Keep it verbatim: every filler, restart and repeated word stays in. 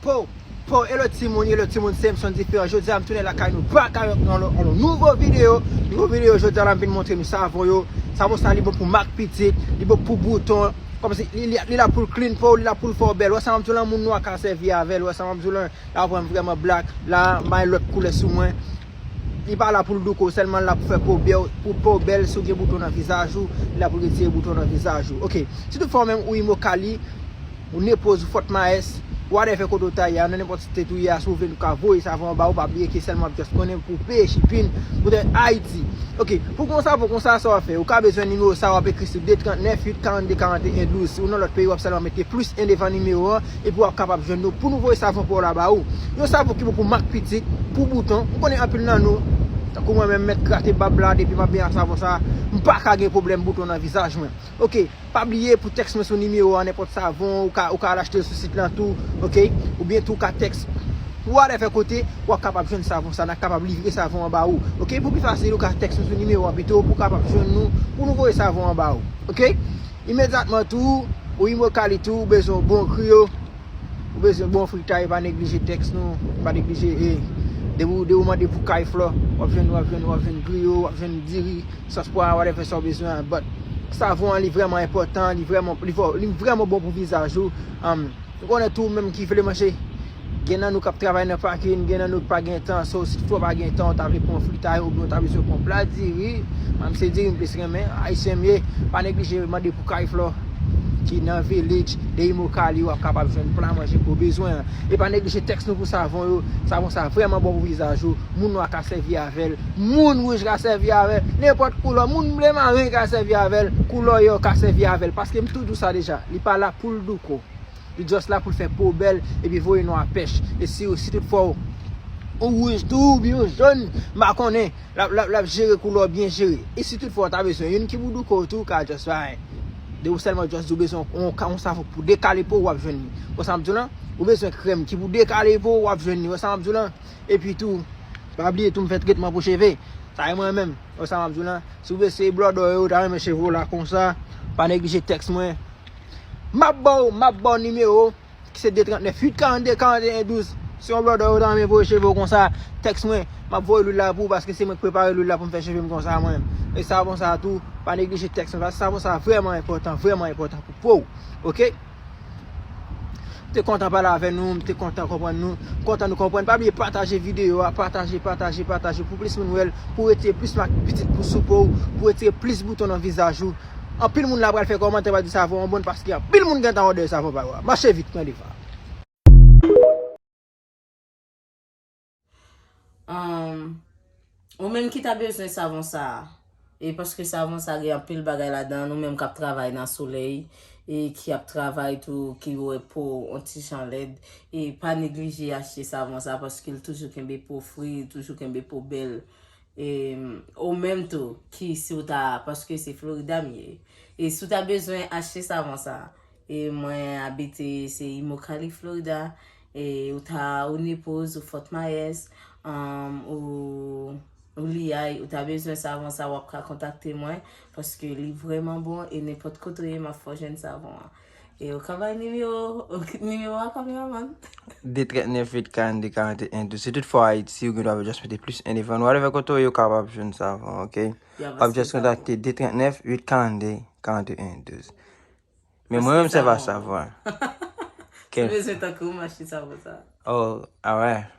Po, po, hello timoun, hello timoun, se Samson Diferan. Jodi a m tounen lakay nou back avèk yon lò- yon nouvo videyo. Nouvo videyo, jodi a la m vin montre nou savon yo. Savon sa li bon pou mak pitit, li bon pou bouton. Kòmsi li, li, li la pou l clean po, li la pou l fè w bèl. Wè sa m ap di w lan, moun nwa ka sèvi avè l. Wè sa m ap di w lan, la w pran m vrèman black. La, m bay lòt koulè sou mwen. Li pa la pou l douko, sèlman l la pou fè po bèl, pou po bèl, si w gen bouton nan vizaj ou, li la pou l retire bouton nan vizaj ou. Ok. Si tout fwa w menm ou Imokali, ou Nepoz, ou Fort Myers, whatever kote w ta ye a, nan nenpòt state ou ye a, si w vle nou ka voye savon an ba ou, pa bliye ke sèlman w ap just konnen pou peye shipping, pou te Ayiti. Ok, pou gon savon konsa, sa w ap fè? Ou ka bezwen nimewo sa, w ap ekri sou de trant nèf uit karannde karanteyen douz. Si w nan lòt peyi, w ap sèlman mete plis en devan nimewo an, epi w ap kapab jwenn nou pou nou voye savon pou w la ba ou. Yon savon ki bon pou mak pitit, pou bouton. M konnen anpil nan nou, tankou mwen menm, mèt grate bab la, depi m ap benyen ak savon sa, m pa ka gen pwoblèm bouton nan vizaj mwen. Ok, pa bliye pou tèks mwen sou nimewo a, nenpòt savon, ou ka, ou ka al achte l sou sit lan tou, ok? Oubyen tou ou ka tèks whatever kote, w ap kapab jwenn savon sa, n ap kapab livre savon an ba ou, ok? Pou pi fasil, ou ka tèks nou sou nimewo a pito, pou w kapab jwenn nou, pou nou voye savon an ba ou, ok? Imedyatman tou, ou Imokali tou, ou bezwen yon bon griyo, ou bezwen bon fritay, pa neglije tèks nou, pa neglije, e, depi w, depi w mande pou kay flò, w ap jwenn, w ap jwenn, w ap jwenn griyo, w ap jwenn diri, sòs pwa, whatever sa w bezwen an, but savon an, li vrèman enpòtan, li vrèman, li vò-, li vrèman bon pou vizaj ou. Um, ou konnen tou, menm ki vle manje, gen nan nou k ap travay nan pakin, gen nan nou ki pa gen tan, so, si toutfwa w pa gen tan, w ta vle pran fritay, oubyen w ta bezwen pran pla diri, mwen, se diri m plis renmen, ayisyen m ye, pa neglije mande pou kay flò ki nan Village de Imokali, w ap kapab jwenn pla manje ke w bezwen an. E pa neglije tèks nou pou savon yo, savon sa vrèman bon pou vizaj ou, moun nwa ka sèvi avè l, moun wouj ka sèvi avè l, nenpòt koulè, moun ble maren ka sèvi avè l, koulè yo ka sèvi avè l, paske m tou di w sa deja, li pa la pou l douko. Li just la pou l fè po bèl, epi voye nwa pèch. E si, si tout fwa w, ou wouj tou, oubyen w jòn, m pa konnen, l ap, l ap, l ap jere koulè w byen jere. E si tout fwa w ta bezwen youn ki pou douko tou, ou ka just bay. De ou sèlman just di w bezwen yon, yon, yon savon pou dekale po, w ap jwenn li. Wè sa m ap di w lan? Ou bezwen krèm ki pou dekale po, w ap jwenn li. Wè sa m ap di w lan? Epi tou, pa bliye tou m fè tretman pou cheve. Sa e mwen menm. Wè sa m ap di w lan? Si w vle se blòdò yo, ta renmen cheve w la konsa, pa neglije tèks mwen. M ap ba w, m ap ba w nimewo, ki se de trant nèf uit karannde karanteyen douz. Si yon blòdò yo ta renmen voye cheve w konsa, tèks mwen, m ap voye lwil la pou ou, paske se mwen ki prepare lwil la pou m fè cheve m konsa mwen. E savon sa tou, pa neglije tèks mwen, paske savon sa vrèman enpòtan, vrèman enpòtan pou po w. Ok? M te kontan pale avè nou, m te kontan konprann nou, kontan nou konprann. Pa bliye pataje videyo a, pataje, pataje, pataje pou plis moun wè l, pou retire plis mak pitit pou sou po w, pou retire plis bouton nan vizaj ou. Anpil moun la pral fè kòmantè, pral di savon an bon, paske anpil moun gentan òdè savon pa yo a. Mache vit, pran devan. Um, ou menm ki ta bezwen savon sa a, e paske savon sa gen anpil bagay ladan, nou menm k ap travay nan solèy, e ki ap travay tou, ki wè po w on ti jan lèd, e pa neglije achte savon sa, paske l toujou kenbe po fre, toujou kenbe po bèl. E, ou menm tou, ki si w ta, paske se Florida m ye. E si w ta bezwen achte savon sa, e mwen abite se Immokalee, Florida, e ou ta ou Naples, ou Fort Myers, um, ou, ou Lehigh, ou ta bezwen savon sa, w ap ka kontakte mwen, paske li vrèman bon, e nenpòt kote w ye, m ap fè w jwenn savon an. E ou ka bay nimewo, nimewo a, kameramann? De trant nèf uit karannde karanteyen douz. Si tout fwa w Ayiti, ou gen dwa just mete plis en devan. Whatever kote w ye, ou kapab jwenn savon, ok? W ap just kontakte de trant nèf uit karannde karanteyen douz. Men mwen menm, se pa savon. Si w bezwen tankou m, achte savon sa. Oh, alright.